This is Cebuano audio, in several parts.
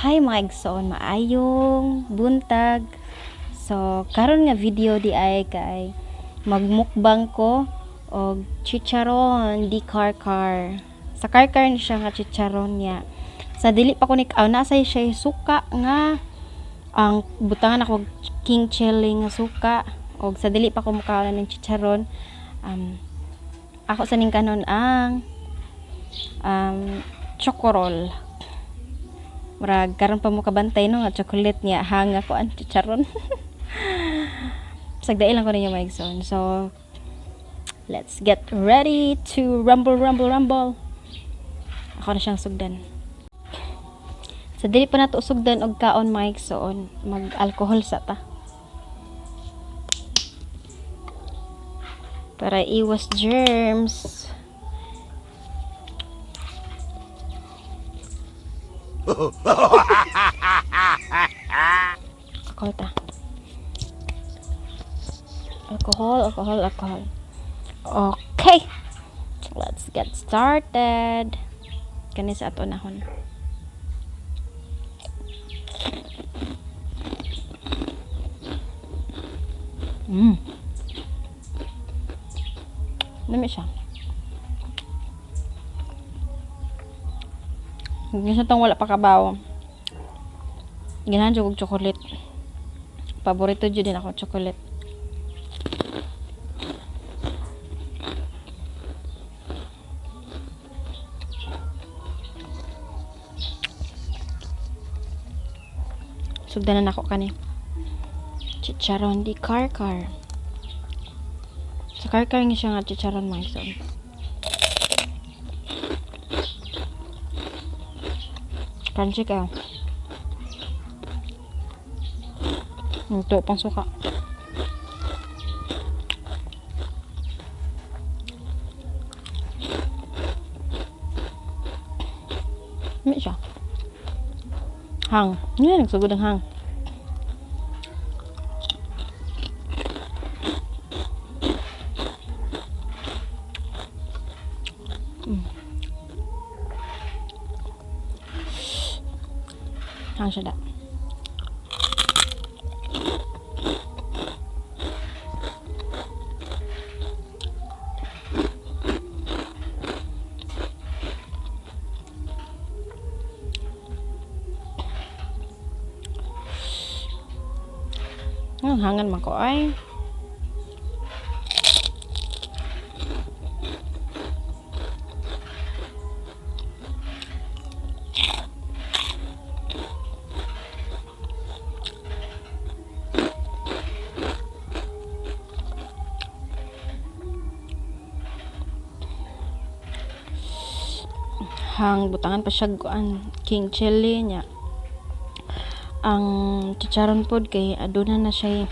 Hi mga igsoon, maayong buntag. So karon nga video di ay kay magmukbang ko og chicharon di Carcar. Sa Carcar ni siya nga chicharon niya. Sa dili pa ko ni na say siya suka nga ang butangan ako og king chili nga suka, og sa dili pa ko mukaon ng chicharon, ako sa ning kanon ang choco roll. Murag karon pa mo kabantay no nga chocolate niya hanga ko ang chicharon. Sagdai lang ko ninyo mga igsoon. So let's get ready to rumble, rumble, rumble. Ako na siyang sugdan. Sa dili pa nato sugdan og kaon mga igsoon, mag-alcohol sa ta. Para iwas germs. Alcohol ta. Alcohol, alcohol, alcohol. Okay. Let's get started. Kani sa ato nahon. Dami siya. Hindi siya tong wala pa kabaw. Ganahan jud og chocolate. Paborito jud din ako chocolate. Sugdanan ako kani. Chicharon di Carcar. Sa Carcar nga siya nga chicharon mga igsoon. Crunchy kayo. Ito, pang suka. May siya. Hang. Yan, nagsugod ang hang. Hang siya da. Ang hangan man ko ay. Hang butangan pa siya kuan king chili niya. Ang chicharon pod kay aduna na siya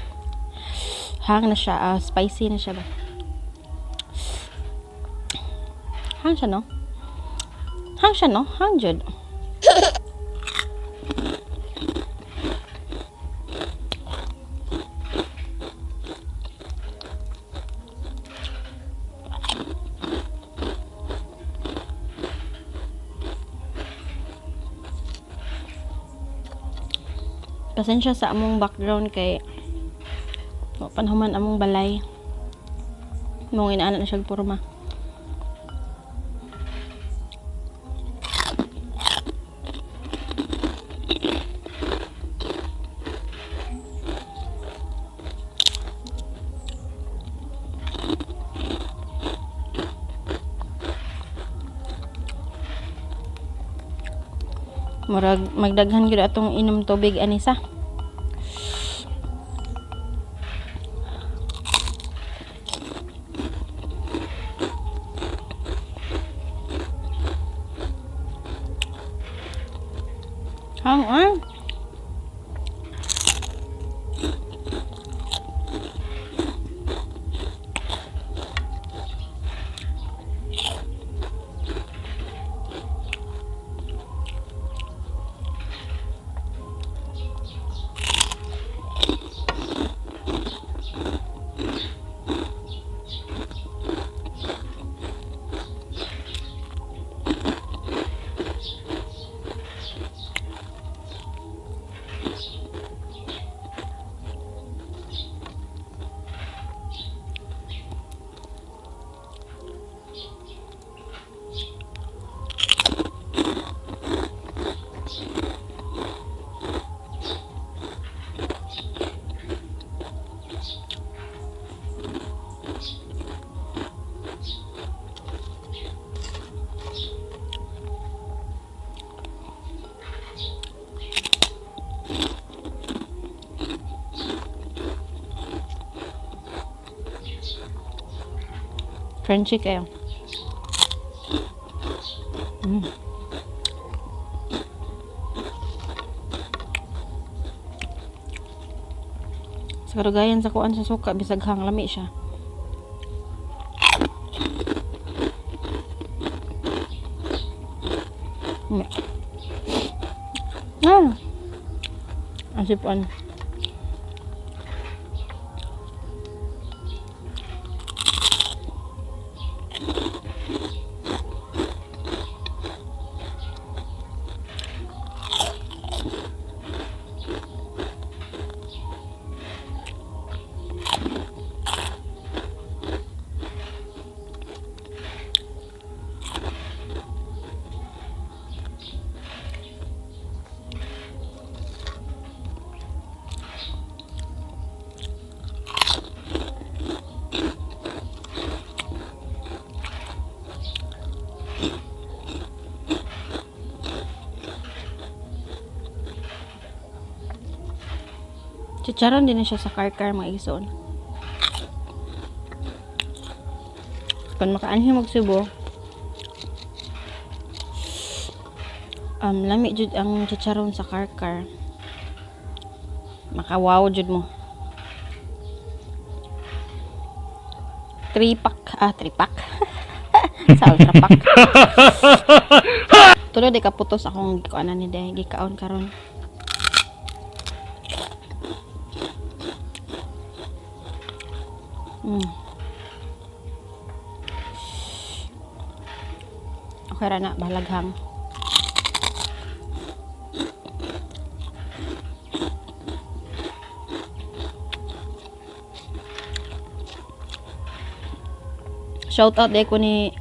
hang na siya, spicy na siya ba. Hang siya no? Hang siya no? Hang jud. Pasensya sa among background kay wa pa nahuman among balay. Mong inaana na siya porma. Murag magdaghan gyud atong inom tubig anisa. Hang ah. Crunchy kayo. Sa kadugayan sa kuan sa suka, bisag hang lami siya. Ah. Ang sipon. Chicharon din na siya sa Carcar, mga igsoon. Kung makaanhi mag Cebu, lami jud ang chicharon sa Carcar. Makawaw jud mo. 3 pack, 3 pack. Sa ultra pack. Tulo di kaputos akong gikuanan ni Day, gikaon karon. Okay ra na, balaghang. Shout out ko ni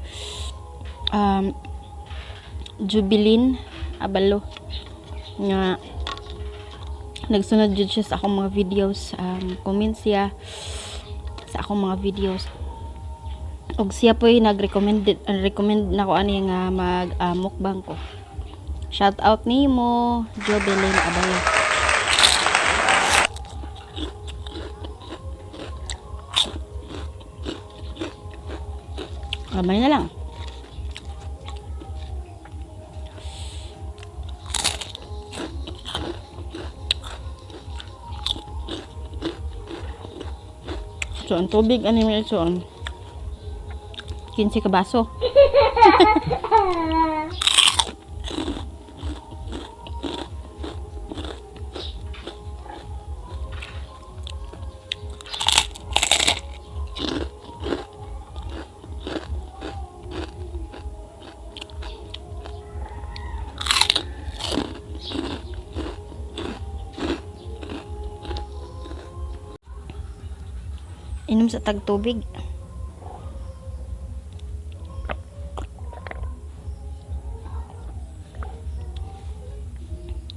Jubilin Abalo nga nagsunod jud siya sa akong mga videos, comment siya sa akong mga videos og siya po'y nag-recommend recommend nako ani nga mag mukbang ko. Shout out nimo, Jubilin Abalo. Kamay na lang. So, ang tubig, ano yung so, 15 ka baso. Inom sa tagtubig.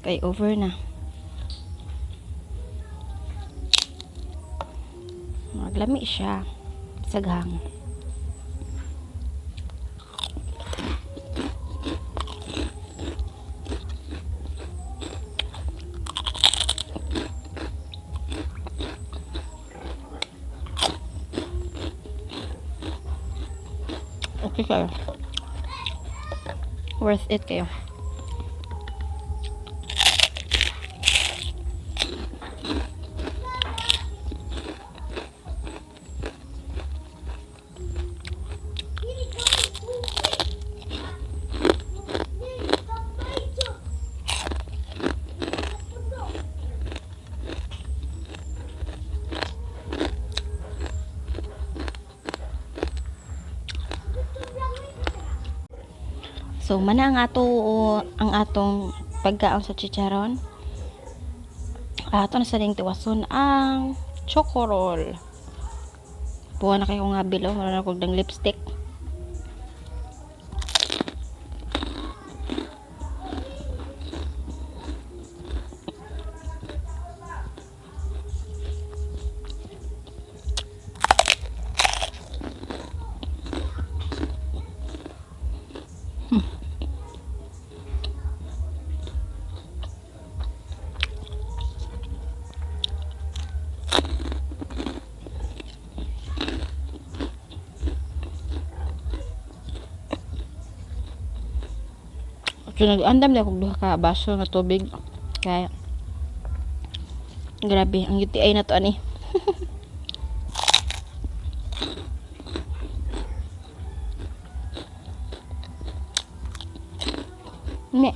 Kay over na. Maglami siya. Saghang. Okay kayo. Worth it kayo. So mana ang ato ang atong pagkaon sa chicharon. Ato na sa ding tiwason ang choco roll. Buwa na kayo nga bilo, wala na kog dang lipstick. So nag-andam na akong duha ka baso nga tubig kaya grabe ang UTI na to ani. Ne.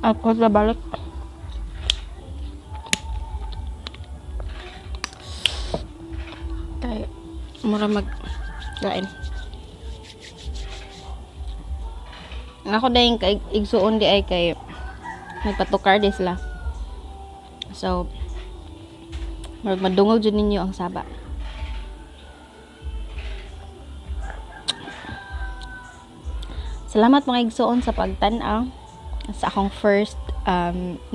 Ako sa balik. Kay mura mag kain. Ang ako dahil kay igsuon di ay kay nagpatukar di sila. So murag madungog jud ninyo ang saba. Salamat, mga igsuon, sa pagtan-aw sa akong first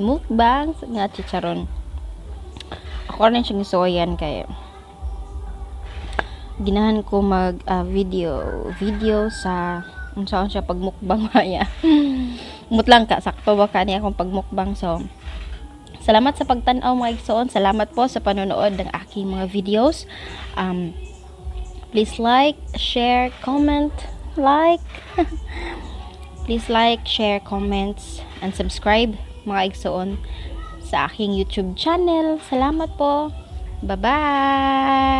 mukbang nga chicharon. Ako rin siyang gisuwayan kay ginahan ko mag video video sa unsaon siya pagmukbang maya. Mut lang ka sakto ba kani akong pagmukbang. So salamat sa pagtan-aw, mga igsoon. Salamat po sa panonood ng aking mga videos. Please like, share, comment, like. Please like, share, comments, and subscribe, mga igsoon, sa aking YouTube channel. Salamat po. Bye-bye!